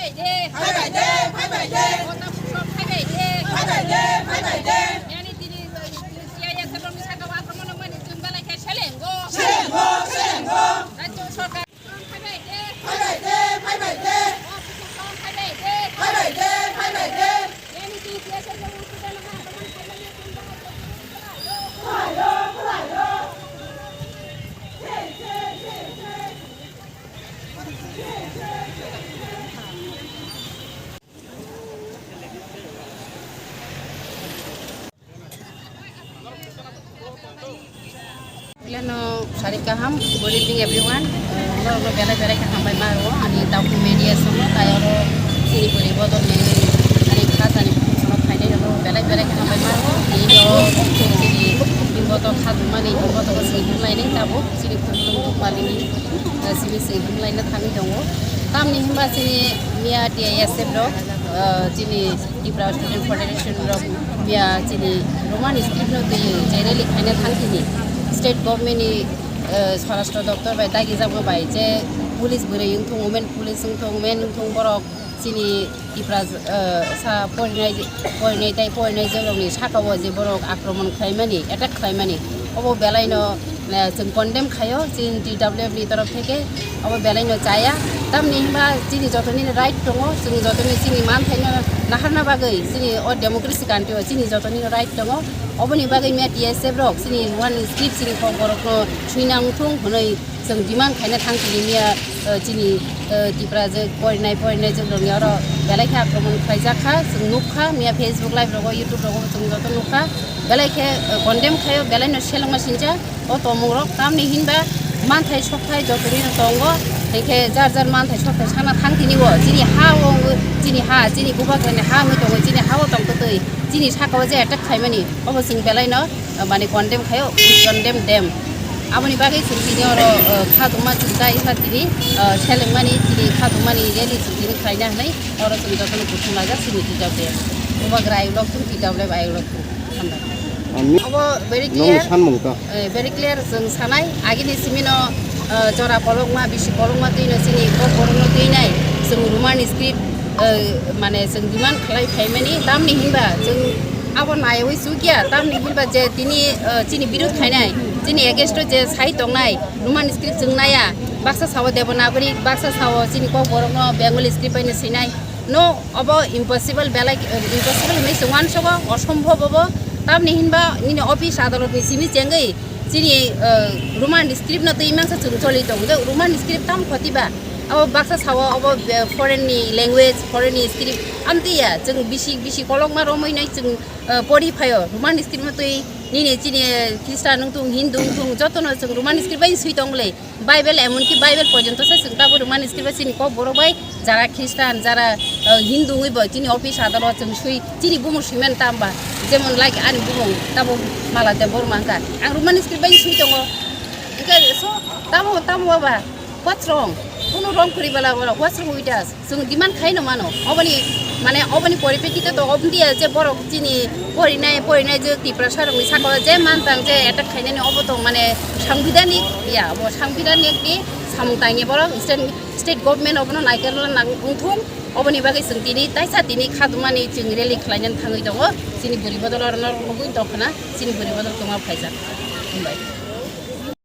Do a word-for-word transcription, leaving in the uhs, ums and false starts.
Phaibai de, phaibai de. Gota puthok phaibai de. Phaibai de, phaibai de. Yani tini, tini C I S F ni saka wa akromon mani chwng belai khe selengo. Selengo, selengo. Rajya sarkar phaibai de. Phaibai de, phaibai de. Gota puthok phaibai de. Phaibai de, phaibai de. Yani tini C I S F ni saka wa akromon mani chwng belai khe selengo. Leno sari kaham, good evening everyone. Uh, no, no, belai belai kaham bai maro, ani tau media somo, tai oro sini buri bodol ni, ani kha sani sono khainai no belai belai kaham bai maro. Ni no sini botol kha dumani, botol sini lainai tabo. Chini khulum malini, eh, simi se himlaina thangwi tongo. Tamni himba chini miya T I S F rok, eh, chini Tripura Student Federation rok miya chini Roman script no twi je rally khaina thangtini state government ni, eh, Swarashtra Doptor bai dagi jabo bai je police bwrwi wngthung, women police wngthung, men wngthung borok chini Tipra, eh, sa porinai, porinai tai porinai jwrwngni saka o je borok akromon khlaimani, attack khlaimani, obo belaino, eh, chwng condemn khaio chini T W F ni torof theke, obo belaino chaya. Tamni hwnba chini jotoni right tongo, chwng jotoni chini manthaino naharna bagwi chini o democracy country o chini jotoni right tongo. Oboni bagwi miya T S F rok chini Roman script chini kokborokno swina wngthung hwnwi chwng demand khaina thang tini miya, eh, chini, eh, Tipra je porinai porinai je rokni oro belai khe akromon khlaijak kha, chwng nuk kha miya Facebook live rogo, YouTube rogo chwng joto nuk kha, belai khe, eh, condemn khaio, belaino selengma sincha o tongmung rok, tamni hinba manthai sokthai joto rino tongo, hinkhe jar jar manthai sokthai sana thang tini o chini ha o wngwi, chini ha, chini bubagrani ha wngwi tongo, chini ha o tong kwtwi, chini saka o je attack khaimani obo chwng belaino. Mane condemn khaio, we condemn them. Aboni bagwi chwng tini oro, uh, kha tongma chwng ta isa tini, uh, selengmani tini kha tongmani rally chwng tini khlaina hwnwi oro chwng jotono kuthum laijak chini T W F. Bubagra ayuk lok thung, T W F ayuk lok thung. Hambai. Obo very clear, eh, very clear chwng sanai. Agini simino, uh, jora kolokma, bisi kolokma twino chini kokborokno twinai chwng Roman script, eh, mane chwng demand khlai phaimani, tamni hinba chwng abo naiwi chukya, tamni hinba je tini, eh, chini birod khainai, chini against o je sai tongnai Roman script chwng naiya, baksa sao Devanagari, baksa sao chini kokborokno Bengali script bai no swinai. No, obo impossible, belai, eh, impossible hinwi chwng uansogo, osombhob obo. Tamni hinba nini office adalot ni simi chengwi chini, eh, Roman script no twi mangsa chwng choli tongo. Je Roman script tam khotiba? Abo baksa sao obo, eh, foreign ni language, foreign ni script amtwi ya. Chwng bisi, bisi kolokma romwi nai chwng, eh, pori phaio. Roman script no twi nini chini, eh, Christian wngthung, Hindu wngthung, jotono chwng Roman script bai swi tong bwle. Bible, emonki Bible porjonto se chwng tabuk Roman script bai chini kokborok bai, jara Christian, jara, eh, Hindu wngwi bo chini office adalot chwng swi, chini bumung swiman tamba, jemon like ani bumung tabuk Mala Debbarma wngkha. Ang Roman script bai swi tongo. Hwnkhe so tamo, tamo baba, what's wrong? Kunu wrong kwrwi bala borok, what's wrong with us? Chwng demand khai no mano. Oboni, mane, oboni poripekkite to oboni je borok chini porinai, porinai je Tiprasa rokni sakao je mantang je attack khainani obo to mane sangbidhanik ya, obo sangbidhanik ni samung tangya borok state, state government obono naikolna nang wngthung. Oboni bagwi chwng tini taisa tini kha tongmani chwng rally khlainani thangwi tongo. Chini bwrwi bodol oro norok nugwi tongkhna, chini bwrwi bodol tongma phaijak. Hambai.